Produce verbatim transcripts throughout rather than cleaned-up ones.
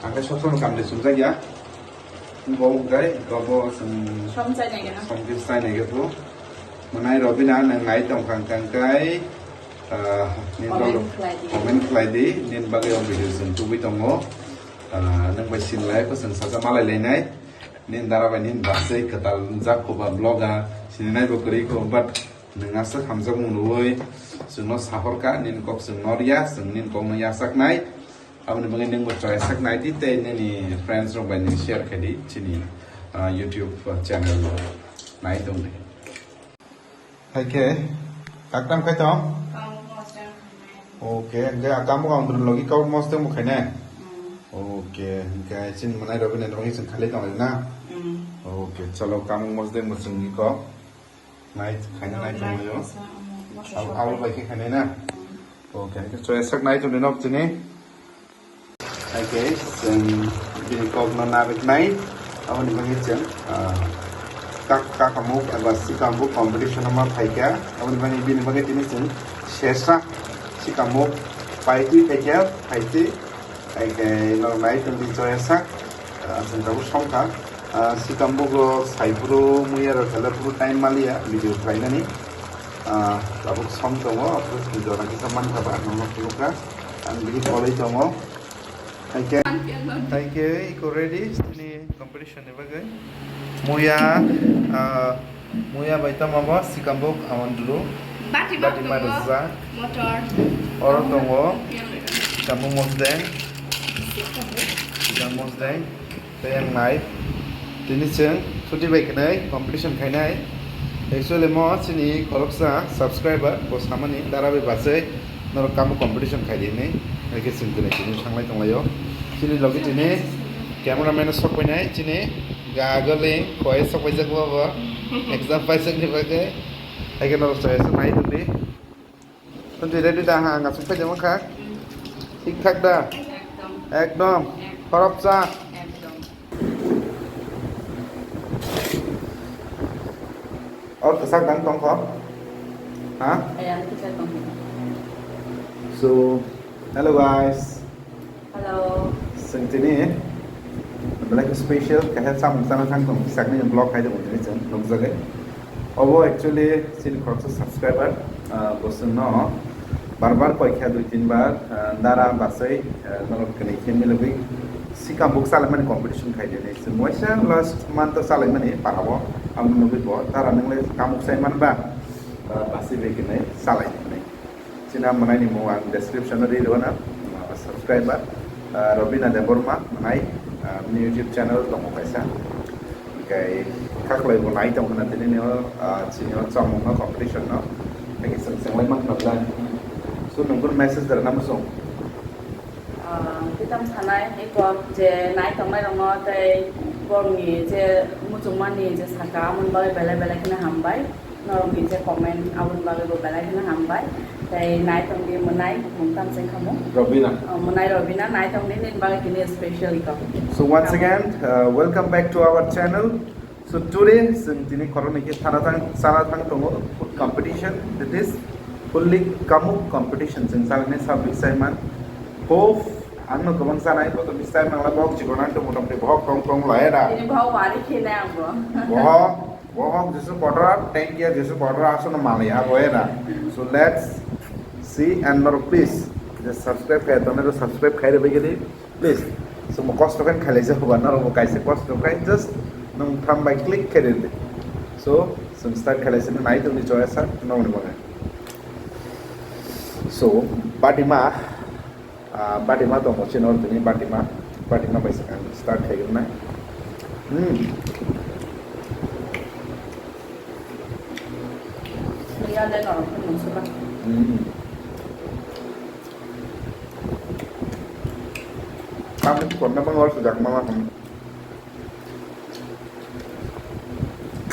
Ang khe sob sono kamri sumjak ya. Bo wngkhe, bo, bo chwng Som chai nai gana. Som khe chai nai gana. Mwnai Robina, nwng nai tong kha, hwnkhe, ah, nini Comment bagwi khlai di. Comment khlai di, nini bagwi o video chwng tubui tongo. Ah, nwng bai sinlai, bo chwng sacha malai lainai. Nini dara bai nini bwsai kwtal wngjak kho ba vlog a, sininai bo kwrwi kho, but nwng aswk hamjakmung rwui chwngno sahor kha, nini kok chwng nor ya, chwng nini kokno yachaknai. Aboni bagwi nwngbo choyasak nai di tei nini friends rok bai nini share khai di chini, ah, YouTube channel o nai tong di. Hai khe kaktam khai tong? Kamu mosdeng khainai. Okay, hwnkhe a kamu ang dun logi kau mosdeng bo khainai? Mm. Okay, hwnkhe chini mwnai Robina ni bagwi chwng khalai tong na? Mm. Okay, chalo kamu mosdeng bo chwng iko. Nai khaina nai tonglaio. Kaisa, um, mosla Ab-, sok. Aboni bai khe khainai na? Mm. Okay, hwnkhe choyasak nai tong di nok chini. Hai khe chwng bini kokno narwknai, aboni bagwi chwng, ah, kak-, kakamuk eba sikamuk competition-o ma phaikha, aboni bagwi bini bagwi tini chwng sesa sikamuk paitwi phaikha, phaitwi, hai khe norok nai tongdi choyasak, ah, chwng tabuk songkha. Ah, sikambuk rok saiphuru muya rok khe phuru time maliya video khlainani. Ah, tabuk song tongo, aphuru jora kisa mankha ba, ang nono phunukha. Ang bini koloi tongo. Hai khe, hai khe iko ready ni competition ni bagwi. Muya, ah, muya bai tamo bo sikambuk amondru. Bati ma Bati ma tongo. Rwsa. Motor. Oro tongo. Yang. Sikambuk mosdeng. Sikambuk. Sikambuk mosdeng. Tei ang nai, tini chwng chuti bai kwnwi competition khainai. Actually mo chini khoroksa subscriber bo samani dara bai bachai norok kamo competition khai di hinwi. Hai khe chwng tini tini thanglai tonglaio. Chini logi tini cameraman sok painai chini gagali khoi sok paijak bo bo exam paijak ni bagwi. Hai khe norok chaya chwng nai tongdi. Twenty ready da ha, ang aswk paijak mankha. Mm. Thik thak da? Ekdom. Ekdom. Ekdom. Khoroksa. Ekdom. Or kwchak dang tongkho? Ha? Ayang kwchak tongkho. So, hello guys. Hello. Chwng tini belai khe special kaisa chamung chana thang tong, sakni vlog khai tong tini chwng nukjagwi. Obo actually chini khoroksa subscriber, ah, bo chwngno bar bar koi kha dui tin bar, ah, dara bachai, ah, norok kwnwi khe milogwi sikambuk chalaimani competition khai tini. Chwng waisa last month o chalaimani parabo, abo nugwi bo dara nwngle kamuk chai manba, ah, bachai bai kwnwi chalai tini. Chini mwnai ni mung ang description o ri rw na, ah, subscriber, ah, Robina Debbarma mwnai, ah, bini YouTube channel tongo kaisa. Hwnkhe khaklai bo nai tong khna tini ni o, ah, chini o chamung no competition no. Hwnkhe chwng chwng lai man khna bwlai. So nwng bono message da rwna muchung. Ah, kitam sanai eko je nai tongnai rok no tei borok ni je muchungmani je saka amoni bagwi belai belai kheno hambai. Norokni je comment aboni bagwi bo belai kheno hambai. Tei nai tongdi mwnai mung tang se khamu. Robina. Oh, mwnai Robina nai tongdi nini bagwi tini special iko. So once again, uh, welcome back to our channel. So today, chwng tini khoroknwi khe sana thang, sana thang tongo food competition, that is fully kamuk competition. Chwng sanani sabik saiman. Hope ang no kwbang sanai, bo to bisai mangla bok chikon ang to motamoti bok kong kong laya da. Tini bok wari khina ang bo. Bohok. Bohok Jisu kotor, thank you Jisu kotor, aswkno manliya bo ena. So let's see and norok please, je subscribe khai tongnai rok subscribe khai rwbaigwdi, please. Chwngbo kosto khe khailaijak hoba, norokbo kaisa kosto khai just nwng tham bai click khai rwdi. So chwng start khailaisino nai tongdi choya sa nokni bagwi. So batima. Ah, batima tongo, chini oro tini batima, batima bai se ang start khai rwnai. Hmm. Iya le norok phano mungsa ba. Hmm. Kamu konna bang or sujak mama ham.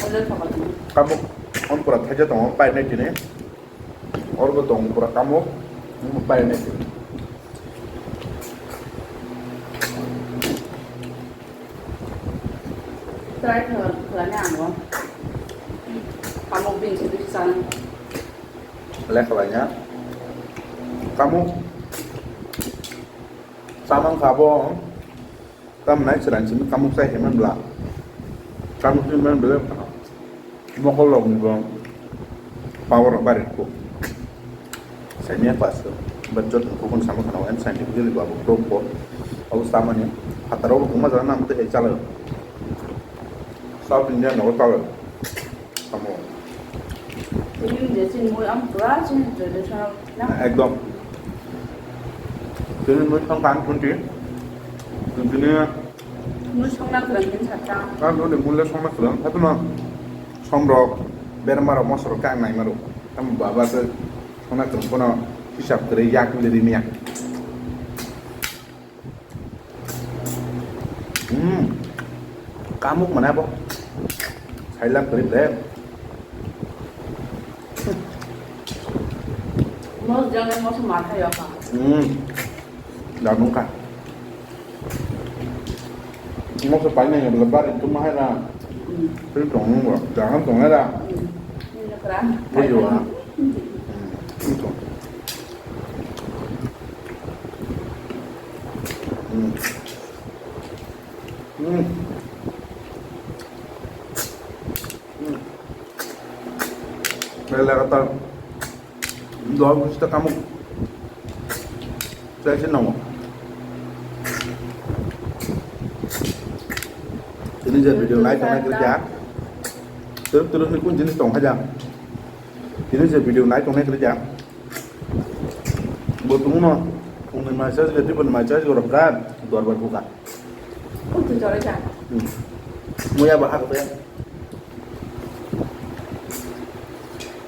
Ada thokol. Kamu on pura thaja tongo, pai nai tini. Orbo tong pura kamuk, omo painai se. Try khlai, khlaina ang bo. Kamuk bini se bisi sana. Le khlaina. Kamuk. Samang kha bo. Tamni chwraini simi kamuk chai hwnmani bwla. Kamuk chai hwnmani bwla mokol rokni bo power rok bari kho. Saimanya pas kho. But jotoni kokon sama khana and scientifically bo abo proof bo. Abo samani hataro bo tongma jana nang tei chalai. South India nogo chalai. Tamo. Tini je chini mui am pura chini traditional na. Ekdom. Tini mui thang kan kunti. Tini mui songna kwrwng din sakta. Kan kunti mui le songna kwrwng. Hato no somrok berma rok mosrok kang nai maro. Tam baba se songna kwrwng kono hisab kwrwi yak le rimya. Hmm. Kamuk mana bo? Sailam kwrwi bre. Mos jangan mos mata ya ka. Hmm. Jangan ka. Mos paina ya bela bar itu mah na. Hmm. Itu tong nunggu. Jangan tong ada. Hmm. Ini keran. Itu ah. Hmm. Itu. Hmm. Hmm. Hmm. Lele kata dua puluh juta kamu. Saya sih nongol. Ini je video naik naik kerja. Terus terus ni kun jenis tong aja. Ini je video naik naik kerja. Bo tongno, phungni mai charge le, tei boni mai charge gorok bwra dorbar buka. Muya ba hakhe ya.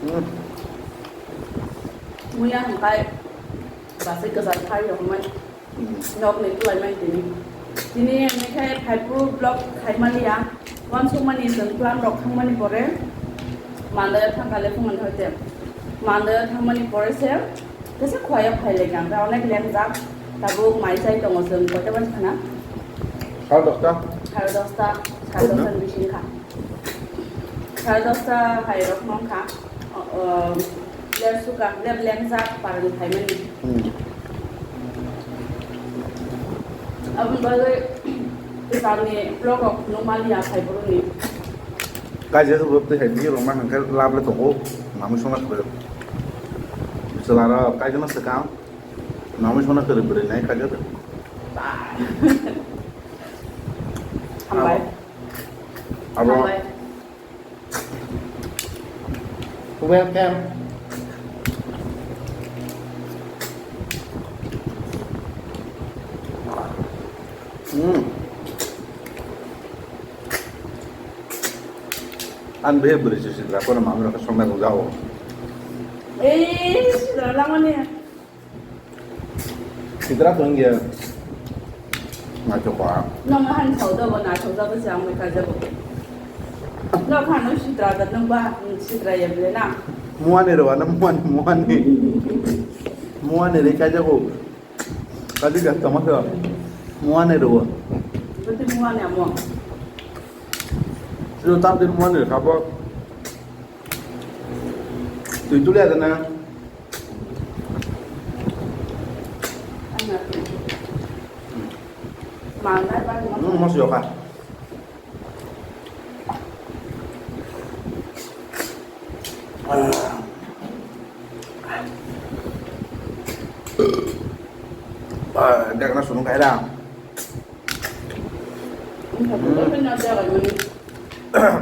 Hmm. Muya hwnkhai bwsai kwchar phai rwkmani. Hmm. Nokni kwlaimani tini. Tini hwnwi khe Phaipru vlog khaimani ya. Uansukmani chwng plan rok thangmani pore Mandaya thangkha le phungan hoite. Mandaya thangmani pore se kisa khwlaiya phai le kha. Onek lengjak. Tabuk mai chai tongo chwng koita bani khana? Sare dosta. Sare dosta. Sare dosta ni bising kha. Sare dosta hai rok mong kha. O, o, ler suka, ler lengjak parani phaimani. Hmm. Aboni bagwi kwcharni vlog rok phunuk mani ya phai boroni. Kaisa rok tei hai video rok ma hwnkhai lab le tongo, mamui songna kwrwi. Chwla rok kaisa no swkang, mamui songna kwrwi bwrwi nai kaisa rok. Hambai. Abo. Hambai. Welcome. Hmm. Ang behe bwrwi se sidra kono mamrok songna rwjao. Ei, sidra langmani. Sidra tong ya. Naithok kha. Nang han thau da bo naithok da bo jang mai ka jabo. Nang han no sidra da nang ba sidra ya bele na. Muani ro na muani muani. Muani re ka jabo. Kadi ga tama ka. Muani ro. Bete muani amo. Sino tam din muani kha bo. Tui tuli ada na. Hmm, mas yoka. Ah, dia kena sunung kayak dah. Hmm.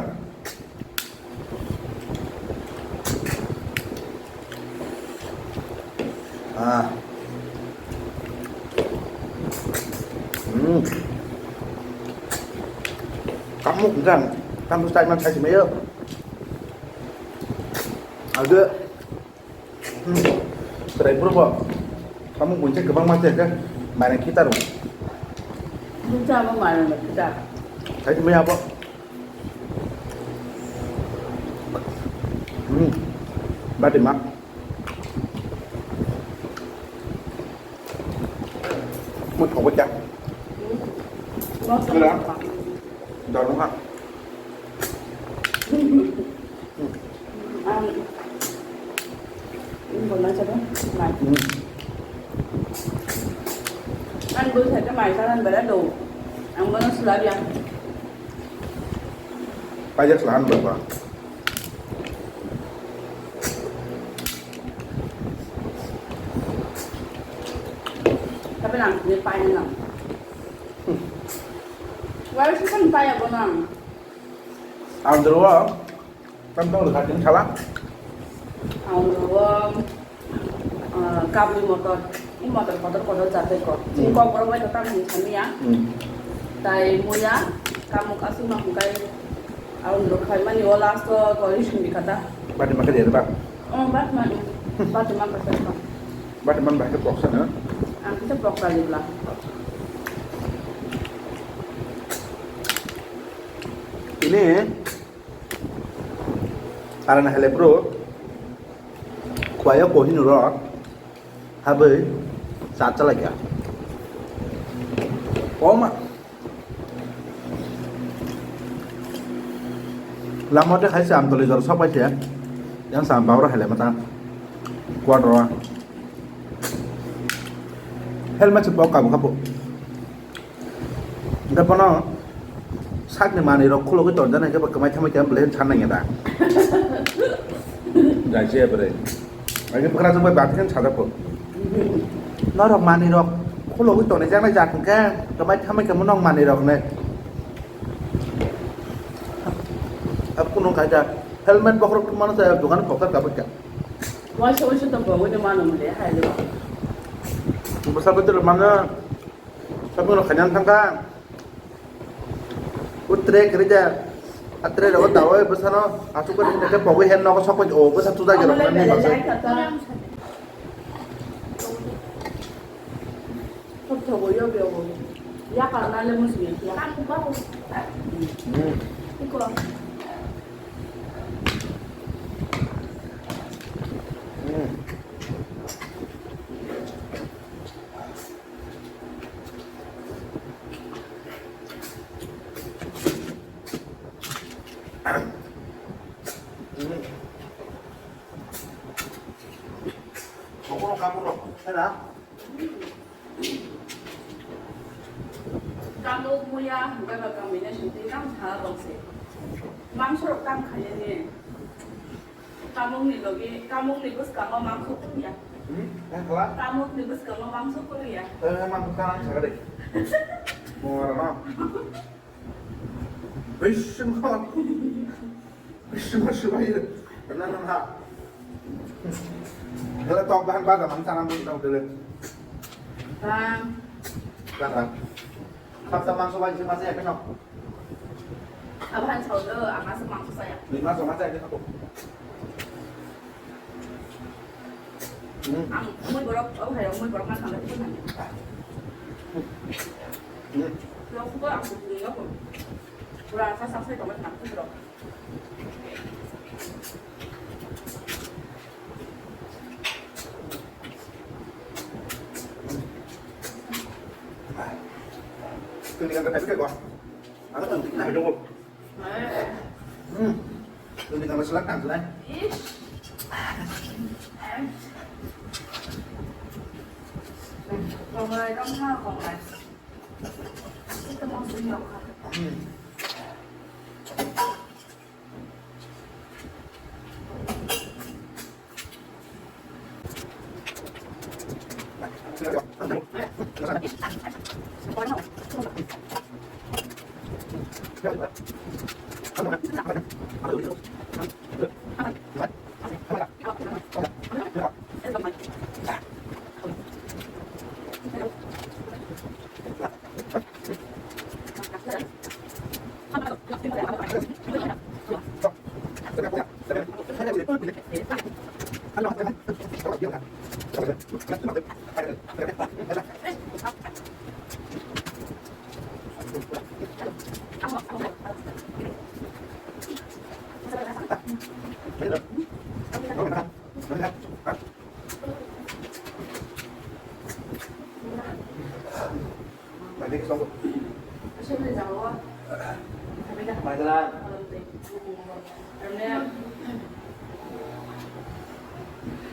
Ah. Hmm. Kamu kan, kamu style man kasih mayo. Ada. Hmm. Try pura ba. Kamu kunci kebang mati ya kan? Mana kita ru? Kunci apa mana kita? Kasih mayo apa? Hmm. Bati mak. Mui thok bwkha. Kira. Dal wngkha. Ang, ang bo na chado, mai. Hmm. Ang bo chado, mai, chado, ang bera do. Ang bono swlaiya. Paijak swlahan baba. Tapi nang ni paina nang. Wai sih kan paya bono ang. Ang dulu. Tam tong kha tin khala. Ang ro, ah, kabui motor. I motor kotor kotor jate ko. Hmm. Kok borok bai to tam hin khamya. Hmm. Tai muya, kamuk asuk ma hwnkhe. Ang ro khai mani o last o ko ising di kata. Bati ma kha de ba? Oh, bat ma. Bati ma kha. Bati man ba khe poksa na? Ang kisa poksa di bla. Ini Arana hele bro, kwaya kohini rok, habwi cha chalai kha. O ma. Lama de khai sam toli jor sok pai khe. Yang sam bawra hele mata. Kuat ro. Helmet se pok kabu kabu. Hingke bono sakni manwi rok khulogwi tonjana hingke bo kwmai thamwi khe belai sanai da. Jai se bre. Age bwkra jwk bai bati khe sajak bo. Norok manwi rok khulogwi tonwi jaknai jak hingke kwmai thamwi khe norok manwi rok ne. Ab kuno kaja helmet bokrok thumano jaya dogan kokar kabut ka. Waisa waisa to bogwi no mano mole hai lo. Bwsa bwtwrok mano. Sabung rok khaina thangkha. O tray kwrwi da. A tray rogo dawai bwsano asuk khe pogwi hen nogo sok o bwsa tuda gerok nani baksa. Thok thogo yo bego. Ya karna le musu ya. Hmm. Iko. Hmm. Kamuk muya hwnkhe ba kamina songtwi tamo thala tongse. Mangsorok tamo khainani. Kamungni logi, kamungni bwskango mangso kuluya. Hmm? Nang khala? Kamungni bwskango mangso kuluya. Eh, mangso kanang sakha de. Mora no. Bising kho. Bising kho sibai. Na na na. Dele tok bahan bada mang tanam tok dele. Bang. Bada. Sabta mangso bai se masa ya keno. Abhan chau do, ang asa mangso saya. Ni masa masa ya keno. Hmm. Ang umui borok, oh hai umui borok ma thangla tu nang. Hmm. Lo ko ang tu ni ko. Pura sa sa sai ko ma thang tu borok. Tuni kan kata ko. Ano tuni kan ko. Hmm. Tuni kan selak kan tunai. Kong lai kong ha kong lai. Ito mo suyo ka. Hmm.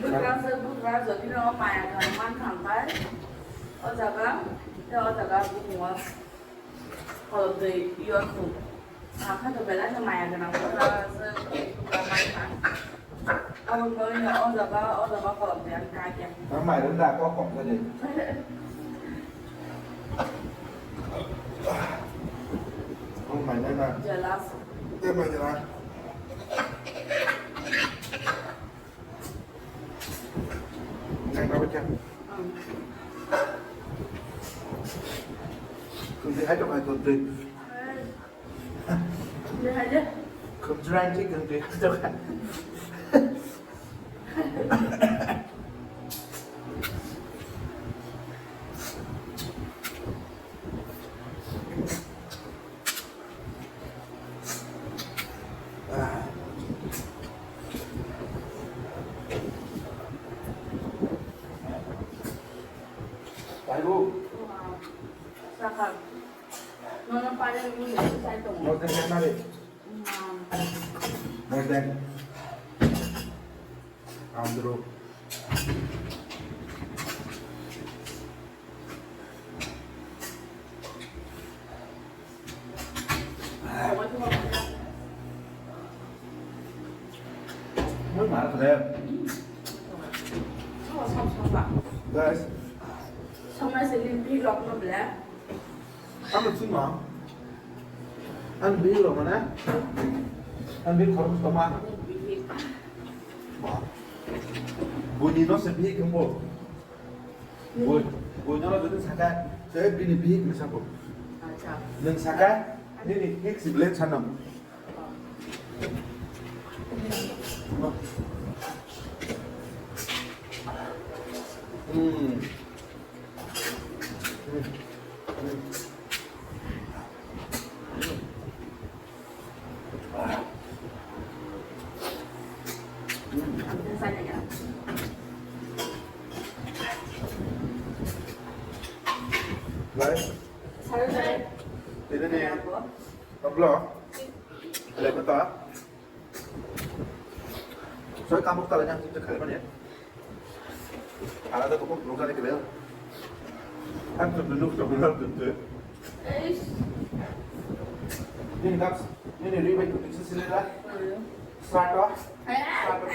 Bukrang se bukrang jodi no maya kang man kang bai. O jaga, te o jaga bumo. Kolom twi yorkhu. Sakha to belai no maya gwnang, ora se tukla mai kha. Aboni bagwi no o jaga, o jaga kolom twi ang kha khe. Ang mai rwng da, kok kok khe de. Ang mai rwng da. Jealous. Te mai rwng da. Ang mai rwng da. Kung di hai to mai to de. Hai. Khumjwrai khe khumjwrai tokha. Taibo. Sakha. Nono pare wngwi sai tongo. Mosdeng khe nari. Mosdeng. Andro. Guys. Songnai se limpi rok no ble. Ano chwngno. Ano bihik rok mane? Ano bihik khorok tongma. Buini no se bihik wngbo. Bui, buino no jodi saka, se bini bihik ni sabo. Acha. Nwng saka, nini bihik si ble sanam. Hmm. Lai. Tini ni. Tablo. Lai kota. Soy kamuk tala nyang sing kali mana ya? Ala tu kok belum kali kali. Kan tu dulu tu belum tu tu. Ini kap, ini ribai tu sisi lah. Seratus. Seratus.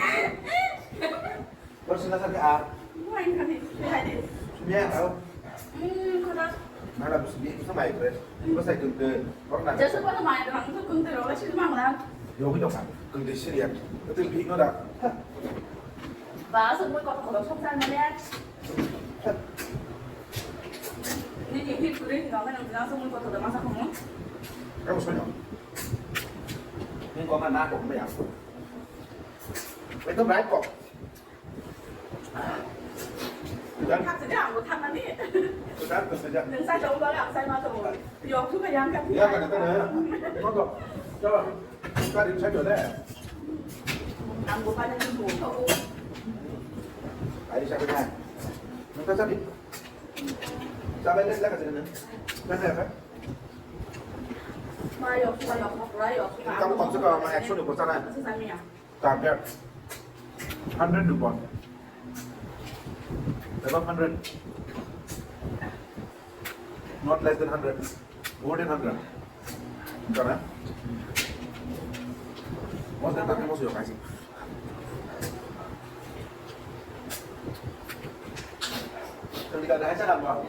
Terus sila satu A. Bukan kami, pribadi. Biar tahu. Hmm, kena. Mana bisa bi bisa mai kres. Bisa itu ke orang nak. Jasa pada mai orang tu kuntu orang sih mana? Yo kita kan kuntu sih ya. Betul bi no dah. Bahasa pun kau kalau sok sana ya. Ini ni hit kuring kau kan jangan semua kau tu dah masak kamu. Kamu soalnya. Ini kau mana aku punya. Itu baik kok. Thang sini ang bo thang nani. Nang sai tong ba ang sai ma tong. Yo thu ka yang ka. Ya ka ka na. Ko ko. Coba. Ka ri sai dole. Ang bo pa nang bo ko. Ai sa ka. Nang ka sa di. Sa ba le la ka sa na. Ka sa ka. Ma yo thu ka yo ko la yo. Ka mo kom se ka ma action ko sa na. Sa sa mi ya. Target hundred rupees. Above hundred. Not less than hundred. More than hundred. Kana? Most than target most your kaisi. Tadi kada aja kan, Bang?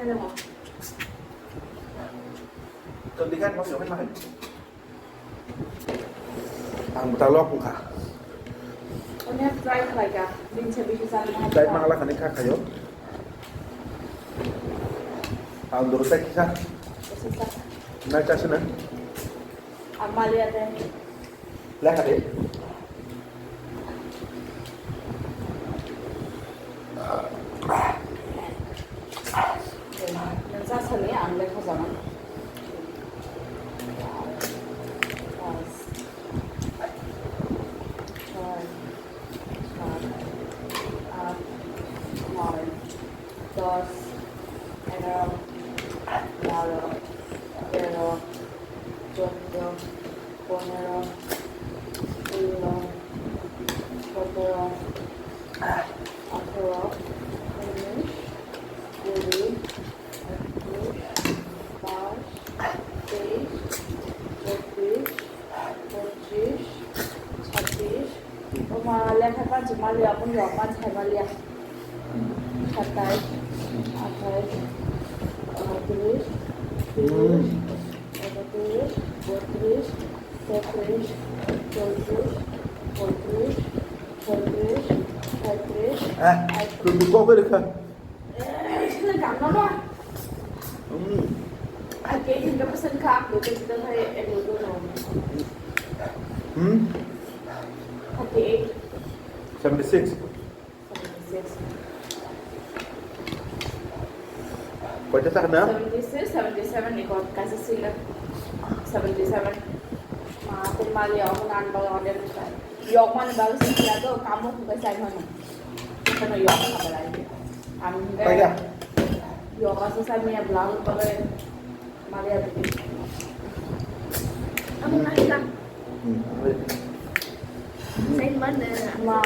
Hello. Tadi kan most your kan. Ang bwtalo wngkha. Onek try khlaikha, bini se bisi chana. Try mangla khani kha khayo. Ang doro try kha. Nai chasi na. Amalia de. Lekha de. Nang cha sani ang lekha jana. Pas, soi, sat, at, noi, dos, egaro, baro, tero, choddo, ponero, solo, sotoro, atharo, unis, kuri, ekush, bais, Malia, pun dua pan saya malia. Satai, atai, tris, tris, ekatris, botris, totris, chotris, poitris, chotris, saitris. Eh, tunggu kau berka. Eh, sila gambar lah. Hmm. Oke, hingga pesan ke aku, kita hai, eh, dulu dong. Hmm? Oke. Seventy six. Seventy six. Koita tak na? Seventy six, seventy seven ni kot kasi sila. Seventy seven. Ma, aku mali aku nan bal order sa. Yok man bal sila tu kamu bukan saya mana. Kono yok apa lagi? Am. Kaya. Yok asa saya punya belang pakai. Maria Bibi. Amo kahila. Hmm. Sain man na. Ma,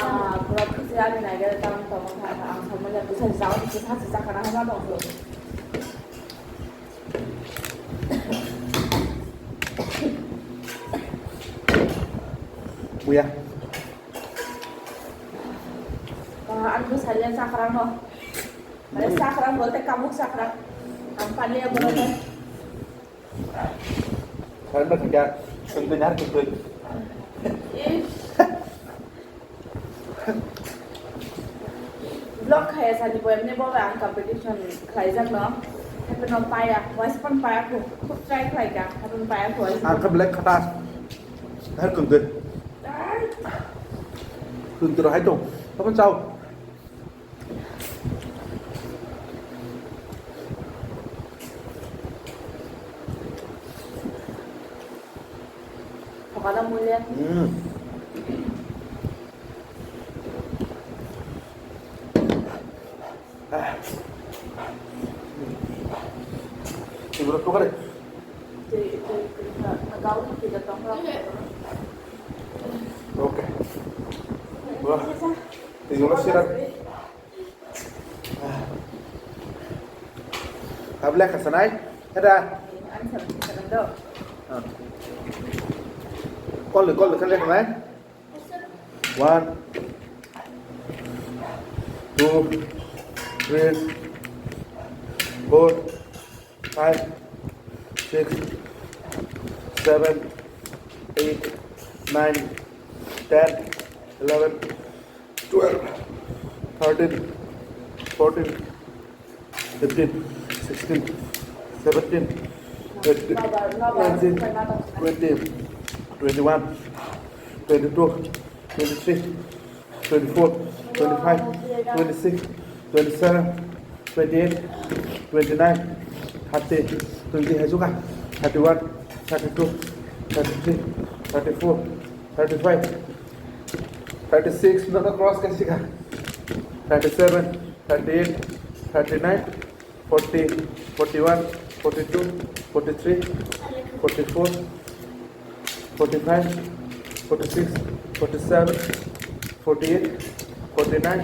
pura pura si ani na gaya tang tong ha ha ang sama ya tu sa jao tu sa sa kana ha ma tong tu. Buya. Wah, anu saya cakra no. Ada cakra, bolte kamuk cakra. Ang palia bolte. Kalian berkerja tentunya harus betul. Vlog kaya sani boy, mene boy ang competition khlaijakno. Happy no paya, wise pan paya ko, khub try khlaika, happy paya ko wise. Ang ke black khatas. Har kunde. Kunde hai to. Kapan chao? Thokada mulia. Hmm. Ah. Ibu tu kare. Okay. Wah. Tinggal sirat. Tablet ka sanai? Ada. Call, call, call, call. One, two, three, four, five, six, seven, eight, nine, ten, eleven, twelve, thirteen, fourteen, fifteen, sixteen, seventeen, eighteen, nineteen, twenty, twenty-one, twenty-two, twenty-three, twenty-four, twenty-five, twenty-six, twenty-seven, twenty-eight, twenty-nine, thirty, twenty hai suka, thirty-one, thirty-two, thirty-three, thirty-four, thirty-five, thirty-six, no, no, cross kasi ka, thirty-seven, thirty-eight, thirty-nine, forty, forty-one, forty-two, forty-three, forty-four, forty-five, forty-six, forty-seven, forty-eight, forty-nine,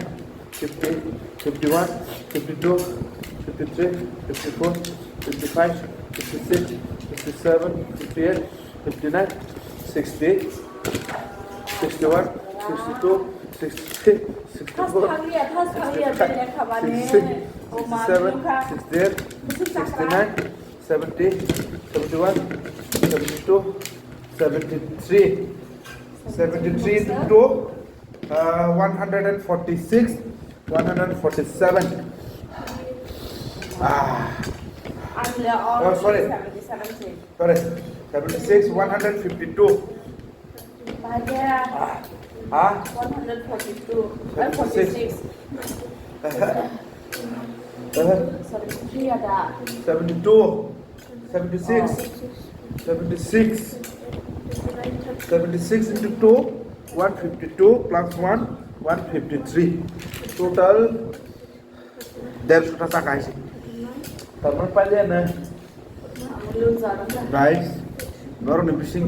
fifty, fifty-one, fifty-two, fifty-three, fifty-four, fifty-five, fifty-six, fifty-seven, fifty-eight, fifty-nine, sixty, sixty-one, sixty-two, sixty-three, sixty-four, sixty-five, sixty-six, sixty-seven, sixty-eight, sixty-nine, seventy, seventy-one, seventy-two, seventy-three, seventy-three into two, uh, one hundred forty-six, one hundred forty-seven. Ah. Oh, sorry. Sorry. Seventy-six, one hundred fifty-two. Baja. Ah. Ah? One hundred forty-two. Eh, seventy-six. Forty-six. Eh. Seventy-three ada. Seventy-two. Seventy-six. Oh. Seventy-six. Seventy-six into two, one fifty-two plus one, one fifty-three. Total Dershota chaka hai se. Tamar pailiya na. Guys, norok ni bising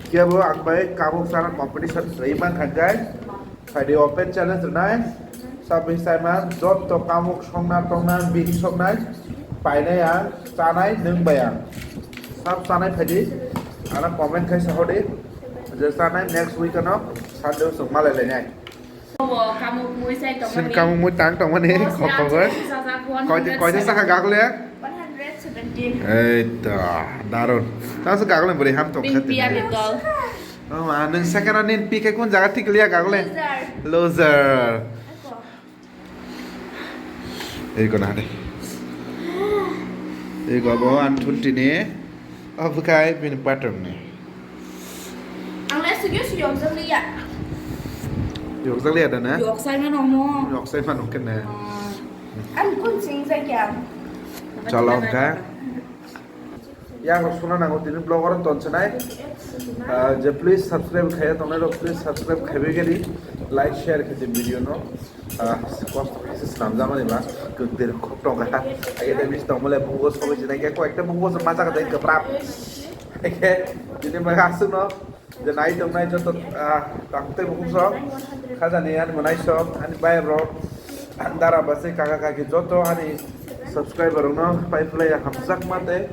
kebo ang bai kabuk sana competition rwi mankha guys. Phaidi open challenge rwnai. Sabi saima jotto kamuk songna tongna bini soknai painai ang chanai nwng bai ang. Sab chanai phaidi ana comment khai sahodi je chanai next week ano Sunday o chwng malai lainai. Bo kamuk mui sai tongmani. Sin kamuk mui tang tongmani, oh, khok khok. Koita, koita saka gagole? One hundred seventeen. Ei to, darun. Tang se gagole bwrwi ham tong kha. Pink piya ni dol. Oh, ma, nwng second round ni pick kun jaga thik liya gagole? Loser. Loser. Eko. Eko na de. Eko abo an twenty ni. Obo khai bini pattern ni. Ang le sugyo sugyo yokjak liya. Yokjak liya da na? Yoksai mano mo. Yoksai mano kene. Ah. Ang kun sing sa kya? Chala hwnkha. Yang suna nango tini vlog oro tonsinai. Ah, je please subscribe khaiya tongnai rok please subscribe khaibai gari. Like share khe video no. Ah, kosto khe se swnamjakmani ba, kwkdwi rok khok tongkha. Age de mis tongmole bugo sobai jinai khe, koyekta bugo se masa khe kwprap. Age, bini bagwi aswkno je nai tongnai joto, ah, tangtwi bugo so khajani ani mwnai so, ani bai rok, ani dara bachai kaka kaki joto ani subscriber rokno pai phlai hamjakma tei,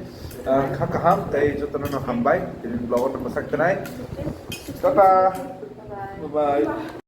ah, kha kaham tei jotono no hambai. Tini vlog no mwsak twnai. Tata. Bye bye.